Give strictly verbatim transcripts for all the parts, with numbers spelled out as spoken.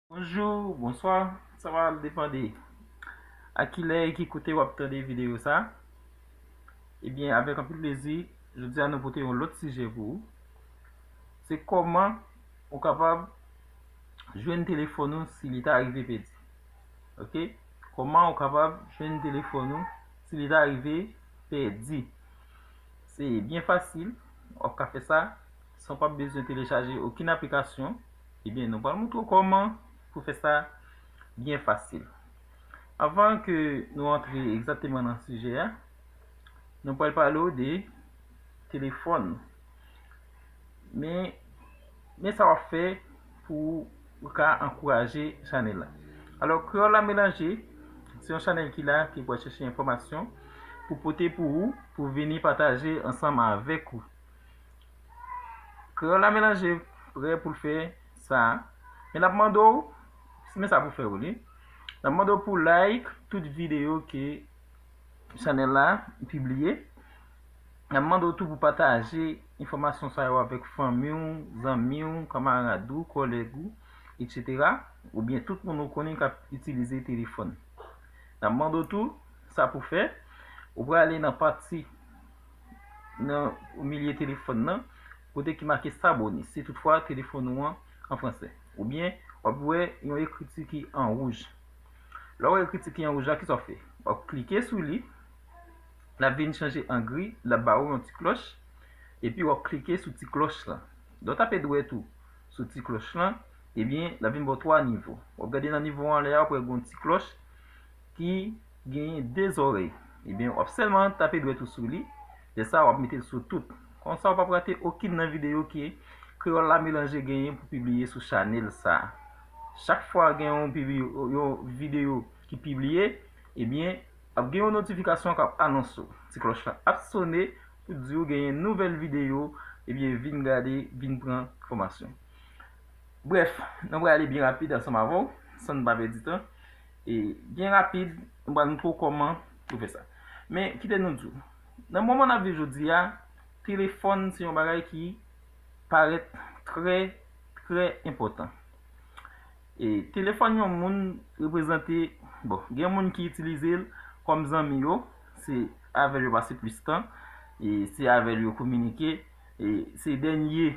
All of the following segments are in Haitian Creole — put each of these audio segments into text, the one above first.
Bonjou, bonswa, sa va depann de a ki lè e ki kote w ap tande videyo sa. Ebyen, avèk anpil plezi, jodi a nou pote yon lòt sijè pou ou. Se kòman ou kapab jwenn telefòn ou si li ta rive pèdi. Oke? Kòman ou kapab jwenn telefòn ou si li ta rive pèdi? Se byen fasil, w ap ka fè sa san w p ap bezwen telechaje okenn aplikasyon. Ebyen, nou pral montre w kòman pou fè sa byen fasil. Anvan ke nou antre egzakteman nan sijè a, nou pral pale w de telefòn. Men, men sa w ap fè pou ou ka ankouraje chanèl la. Alò, Kreyòl la Melanje, se yon chanèl ki la, ki pral chèche enfòmasyon pou pote pou ou, pou vini pataje ansanm avèk ou. Kreyòl la Melanje prè pou l fè sa. Men l ap mande w, men sa pou fè w li. L ap mande w pou like tout videyo ke chanèl la pibliye. N ap mande w tou pou pataje enfòmasyon sa yo avèk fanmi w, zanmi w, kanmarad ou, kòlèg ou, etsetera. Oubyen tout moun ou konnen k ap itilize telefòn. N ap mande w tou sa pou fè. Ou prale nan pati nan milye telefòn nan, kote ki make s'abonner, si toutfwa telefòn ou an an fransè. Oubyen, w ap wè yon ekriti ki an wouj. Lè w wè ekriti ki an wouj la, kisa w fè? W ap klike sou li, l ap vin chanje an gri, l ap ba ou yon ti klòch, epi w ap klike sou ti klòch lan. Lè w tape dwèt ou sou ti klòch lan, ebyen, l ap vin ba w twa nivo. W ap gade nan nivo anlè a, w ap wè gen yon ti klòch ki genyen de zòrèy. Ebyen, w ap sèlman tape dwèt ou sou li, lè sa a, w ap mete l sou tout. Konsa, w p ap rate okenn nan videyo ke Kreyòl la Melanje genyen pou pibliye sou chanèl sa a. Chak fwa gen yon pibliye, yon videyo ki pibliye, ebyen, ap gen yon notifikasyon k ap anonse w. Ti klòch lan ap sone pou di w genyen nouvèl videyo, ebyen, vin gade, vin pran enfòmasyon. Brèf, nou prale byen rapid ansanm avè w, san n pa pèdi tan. E byen rapid, nou pral montre w kòman pou fè sa. Men, kite nou di w, nan moman n ap viv jodi a, telefòn se yon bagay ki parèt trè, trè enpòtan. E telefòn yon moun reprezante, bon, gen moun ki itilize l kòm zanmi yo, se avè l yo pase plis tan, e se avè l yo kominike, e se dènye,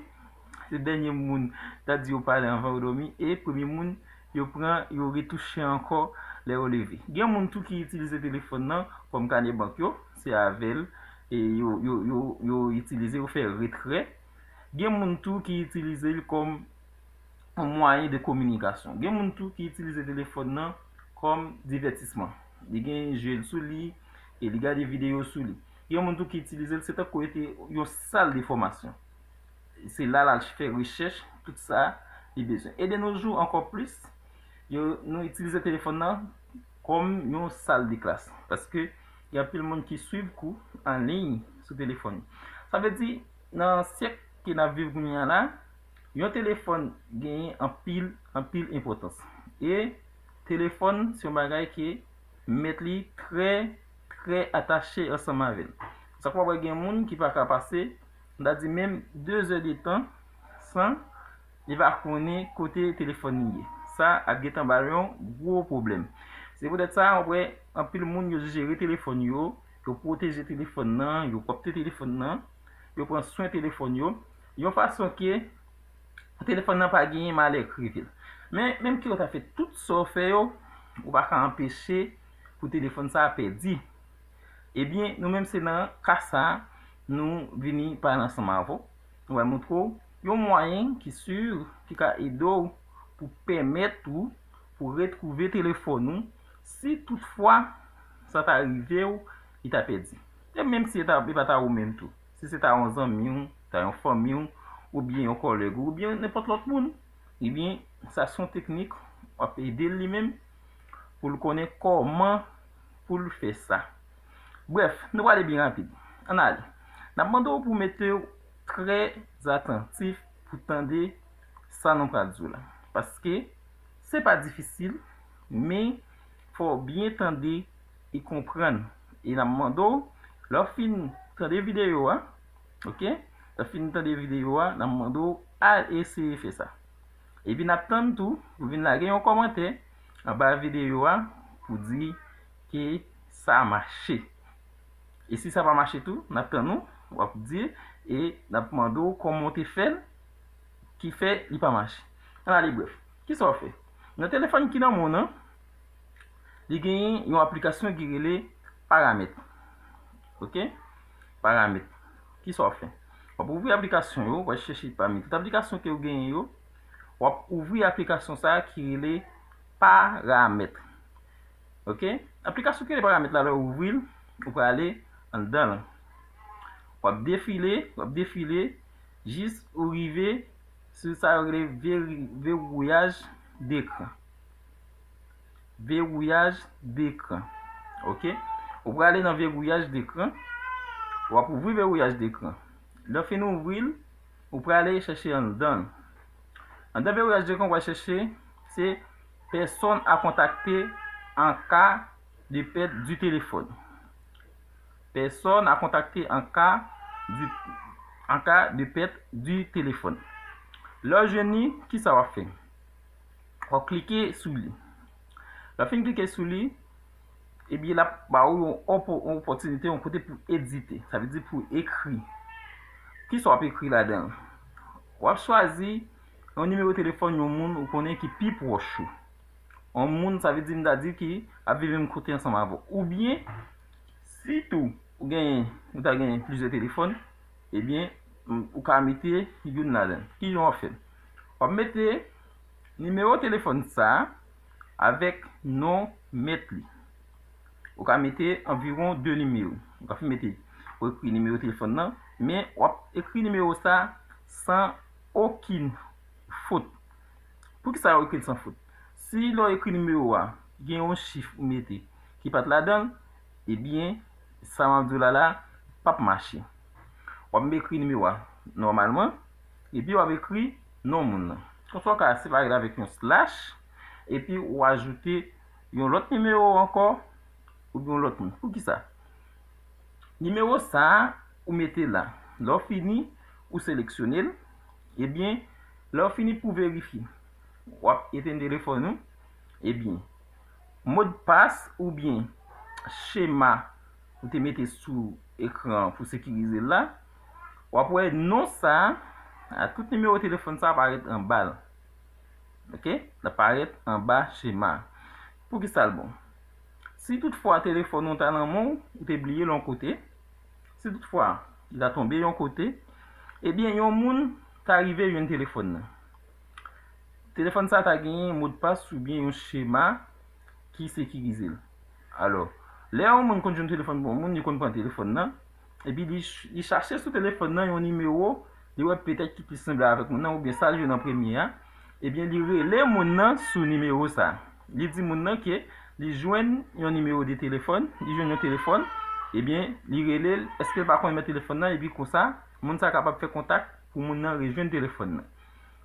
se dènye moun, ta di yo pale anvan yo dòmi, e premye moun yo pran, yo retouche ankò lè yo leve. Gen moun tou ki itilize telefòn nan kòm kanè bank yo, se avè l, e yo, yo, yo, yo itilize, yo fè retrè. Gen moun tou ki itilize l kòm yon mwayen de kominikasyon. Gen moun tou ki itilize telefòn nan kòm divètisman. Li gen jwe l sou li, e li gade videyo sou li. Gen moun tou ki itilize l, se tankou li te yon sal de fòmasyon. Se la l al fè rechèch, tout sa li bezwen. E de nos jours, ankò plis, yo, nou itilize telefòn nan kòm yon sal de klas. Paske gen anpil moun ki swiv kou an liy sou telefòn. Sa vle di, nan syèk ke n ap viv kounye a la, yon telefòn genyen anpil, anpil enpòtans. E telefòn se yon bagay ke mèt li trè, trè atache ansanm avè l. Sa k fè w wè gen moun ki pa ka pase, m ta di menm de zè de tan san li pa konnen kote telefòn li ye. Sa ap gentan ba l yon gwo pwoblèm. Se poutèt sa, w ap wè anpil moun yo jere telefòn yo, yo pwoteje telefòn nan, yo kòpte telefòn nan, yo pran swen telefòn yo, yon fason ke pou telefòn nan pa genyen malè k rive l. Men, menm ke w ta fè tout sa w fè yo, ou pa ka anpeche pou telefòn sa a pèdi. Ebyen, nou menm se nan ka sa a, nou vini pale ansanm avè w. Nou pral montre w yon mwayen ki si, ki ka ede w pou pèmèt ou pou retwouve telefòn ou si toutfwa sa ta rive w, li ta pèdi. E menm si e ta, e pa ta ou menm tou. Si se ta yon zanmi w, ta yon fanmi w, oubyen yon kòlèg ou, oubyen nenpòt lòt moun, ebyen, sa se yon teknik w ap ede l li menm pou l konnen kòman pou l fè sa. Brèf, nou prale byen rapid. Ann ale. N ap mande w pou mete w trè atantif pou tande sa nou pral di w la. Paske se pa difisil, men fò w byen tande e konprann. E n ap mande w, lè w fin tande videyo a, oke? Lè w fin tande videyo a, n ap mande w al eseye fè sa. Epi n ap tann tou pou vin lage yon kòmantè anba videyo a pou di ke sa mache. E si sa pa mache tou, n ap tann ou, w ap di, e n ap mande w kòman w te fè l ki fè li pa mache. Ann ale brèf. Kisa w fè? Nan telefòn ki nan men w nan, li genyen yon aplikasyon ki rele Paramèt. Oke? Paramèt. Kisa w fè? W ap ouvri aplikasyon yo, w ap chèche pami tout aplikasyon ke w genyen yo, w ap ouvri aplikasyon sa a ki rele Paramèt. Oke? Aplikasyon ki rele Paramèt la, lè w ouvri l, ou prale anndan l. W ap defile, w ap defile, jis ou rive sou sa yo rele veri- vewouyaj dekran. Vewouyaj dekran. Oke? Ou prale nan vewouyaj dekran. W ap ouvri vewouyaj dekran. Lè w fin ouvri l, ou prale chèche anndan l. Anndan vewouyaj dekran, ou pral chèche, se personnes à contacter en cas de perte du téléphone. Personnes à contacter en cas du, en cas de perte du téléphone. Lè w jwenn li, kisa w ap fè? W ap klike sou li. Lè w fin klike sou li, ebyen, l ap ba ou yon opo- yon opòtinite, yon kote pou edite. Sa vle di pou ekri. Kisa w ap ekri ladan l? W ap chwazi yon nimewo telefòn yon moun ou konnen ki pi pwòch ou. Yon moun, sa vle di, m ta di ki ap viv menm kote ansanm avè w. Oubyen, si tou ou genyen, ou ta genyen plizyè telefòn, ebyen, m- ou ka mete youn ladan. Kijan w ap fè? W ap mete nimewo telefòn sa a avèk non mèt li. Ou ka mete anviwon de nimewo. Ou ka fin mete, ou ekri nimewo telefòn nan, men w ap ekri nimewo sa a san okenn fot. Poukisa w ekri l san fot? Si lè w ekri nimewo a, gen yon chif ou mete ki pa t ladan l, ebyen, sa m ap di w la la p ap mache. W ap ekri nimewo a nòmalman, epi w ap ekri non moun nan. Konsa w ka separe l avèk yon slash, epi w ajoute yon lòt nimewo ankò, oubyen yon lòt moun. Poukisa? Nimewo sa a, ou mete la. Lè w fini, ou seleksyone l. Ebyen, lè w fini pou verifye, w ap etenn telefòn ou. Ebyen, modpas oubyen chema ou te mete sou ekran pou sekirize l la, w ap wè non sa a, tout nimewo telefòn sa a parèt anba l. Oke? L ap parèt anba chema a. Poukisa l bon? Si toutfwa telefòn ou ta nan men w, ou te bliye l yon kote, si toutfwa li ta tonbe yon kote, ebyen, yon moun ta rive jwenn telefòn nan. Telefòn sa a ta genyen modpas oubyen yon chema ki sekirize l. Alò, lè yon moun konn jwenn telefòn pou yon moun, li konn pran telefòn nan, epi li, ch- li chache sou telefòn nan yon nimewo, li wè petèt ki pi sanble avèk moun nan, oubyen sa l jwenn an premye a, ebyen, li rele moun nan sou nimewo sa a. Li di moun nan ke li jwenn yon nimewo de telefòn, li jwenn yon telefòn, ebyen, li rele l, èske l pa konn nimero telefòn nan, epi konsa, moun sa a kapab fè kontak pou moun nan rejwenn telefòn nan.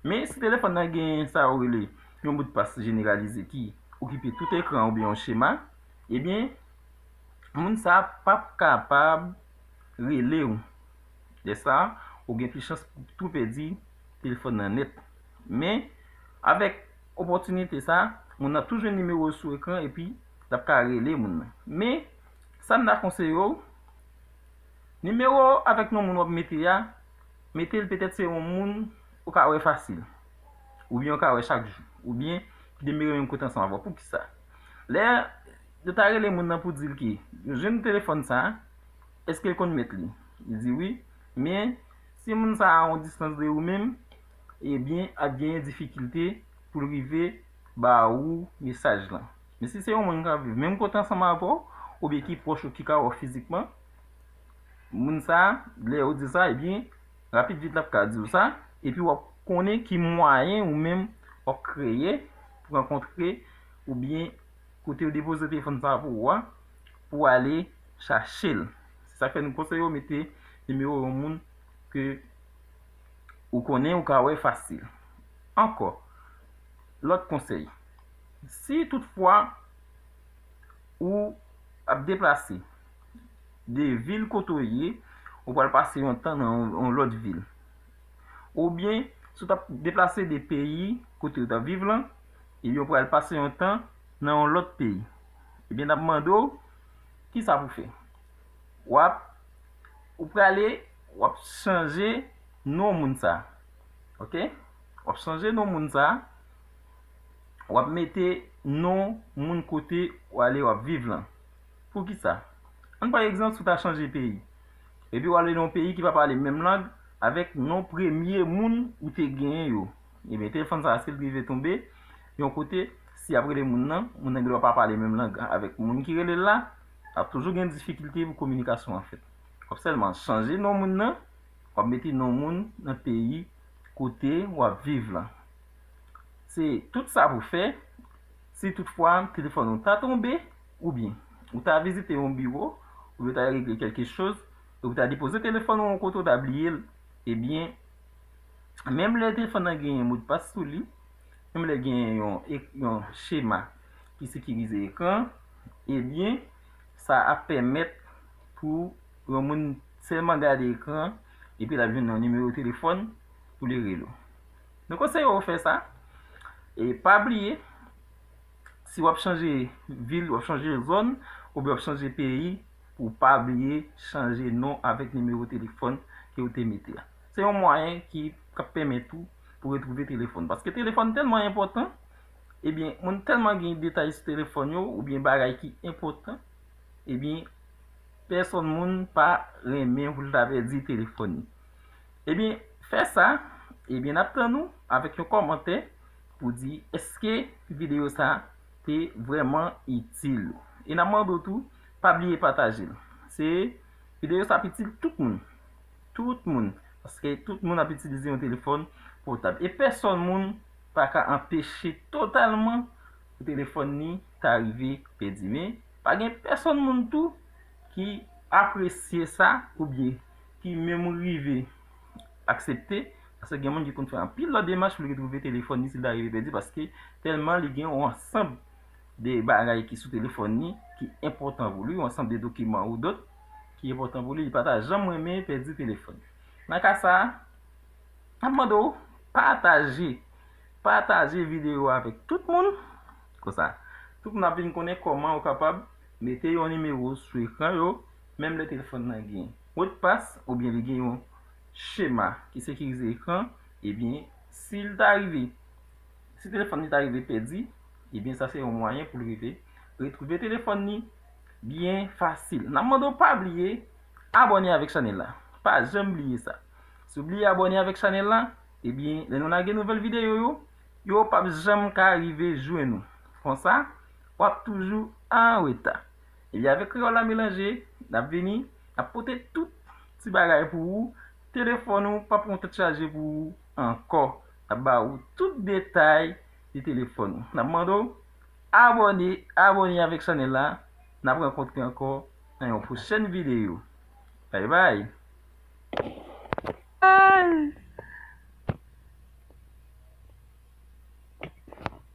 Men, si telefòn nan gen sa yo rele yon modpas jeneralize ki okipe tout ekran oubyen yon chema, ebyen, moun sa a p ap kapab rele w. Lè sa a, ou gen plis chans pou tou pèdi telefòn nan nèt. Men, avèk opòtinite sa a, moun nan ap tou jwenn nimewo sou ekran epi l ap ka rele moun nan. Men, sa m ta konseye w, nimewo avèk non moun w ap mete a, mete l petèt se yon moun ou ka wè fasil, oubyen ou ka wè chak jou, oubyen ki demere menm kote ansanm avè w. Poukisa? Lè yo ta rele moun nan pou di l ke yo jwenn telefòn sa a, èske l konn mèt li? Li di wi. Men, si moun sa a a yon distans de ou menm, ebyen, ap genyen difikilte pou l rive ba ou mesaj lan. Men si se yon moun k ap viv menm kote ansanm avè w, oubyen ki pwòch ou, ki ka wè w fizikman, moun sa a, lè yo di sa, ebyen, rapid vit l ap ka di w sa, epi w ap konnen ki mwayen ou menm w ap kreye pou rankontre oubyen kote yo depoze telefòn sa a pou ou a, pou w ale chache l. Se sa k fè nou konseye w mete nimewo yon moun ke ou konnen ou ka wè fasil. Ankò, lòt konsèy. Si toutfwa ou ap deplase de vil kote w ye, ou pral pase yon tan nan yon, yon lòt vil, oubyen Si w t ap deplase de peyi kote w t ap viv lan, ebyen, w pral pase yon tan nan yon lòt peyi. Ebyen, n ap mande w, ki sa pou fè? W ap, ou prale, w ap chanje non moun sa. Oke? W ap chanje non moun sa. W ap mete non moun kote w ale w ap viv lan. Poukisa? Ann pran egzanp, si w ta chanje peyi. Epi w ale nan yon peyi ki pa pale menm lang avèk non premye moun ou te genyen yo. Ebyen, telefòn sa a, si l rive tonbe yon kote, si y ap rele moun nan, moun nan gen dwa pa pale menm lang avèk moun ki rele l la, ap toujou gen difikilte pou kominikasyon an fèt. W ap sèlman chanje non moun nan, w ap mete non moun nan peyi kote w ap viv lan. Se tout sa pou fè, si toutfwa telefòn ou ta tonbe, oubyen ou ta vizite yon biwo, oubyen ou ta regle kèlke choz, ou ta depoze telefòn ou yon kote, ou ta bliye l, ebyen, menm lè telefòn nan genyen modpas sou li, menm lè genyen yon, ek- yon chema ki sekirize ekran, ebyen, sa ap pèmèt pou yon moun sèlman gade ekran, epi l ap jwenn yon nimewo telefòn pou li rele w. Nou konseye w fè sa. E pa bliye, si w ap chanje vil, w ap chanje zòn, oubyen w ap chanje peyi, pou w pa bliye chanje non avèk nimewo telefòn ke w te mete a. Se yon mwayen ki k ap pèmèt ou pou retwouve telefòn. Paske telefòn tèlman enpòtan, ebyen, moun tèlman gen detay sou telefòn yo, oubyen bagay ki enpòtan, ebyen, pèsòn moun pa renmen pou l ta pèdi telefòn li. Ebyen, fè sa, ebyen, n ap tann ou avèk yon kòmantè pou di èske videyo sa te vrèman itil ou. E n ap mande w tou, pa bliye pataje l. Se videyo sa ap itil tout moun. Tout moun. Paske tout moun ap itilize yon telefòn pòtab. E pèsòn moun pa ka anpeche totalman pou telefòn li ta rive pèdi. Men, pa gen pèsòn moun tou ki apresye sa oubyen ki menm rive aksepte. Paske gen moun ki konn fè anpil lòt demach pou li retwouve telefòn li si l ta rive pèdi, paske tèlman li gen yon ansanm de bagay ki sou telefòn li ki enpòtan pou li, yon ansanm de dokiman ou dòt ki enpòtan pou li, li pa ta janm renmen pèdi telefòn li. Nan ka sa a, n ap mande w pataje, pataje videyo a avèk tout moun. Konsa, tout moun ap vin konnen kòman ou kapab mete yon nimewo sou ekran yo, menm lè telefòn nan gen modpas oubyen li gen yon chema ki sekirize ekran, ebyen, si l ta rive, si telefòn li ta rive pèdi, ebyen, sa se yon mwayen pou l rive retwouve telefòn li byen fasil. N ap mande w pa bliye abòne avèk chanèl la. Pa janm bliye sa. Si w bliye abòne avèk chanèl la, ebyen, lè nou lage nouvèl videyo yo, yo p ap janm ka rive jwenn ou. Konsa, w ap toujou an reta. Ebyen, avèk Kreyòl la Melanje, n ap vini, n ap pote tout ti bagay pou ou. Telefòn ou p ap yon tèt chaje pou ou ankò. N ap ba ou tout detay de telefòn ou. N ap mande w abòne, abòne avèk chanèl la. N ap rankontre ankò nan yon pwochèn videyo. Bye bye!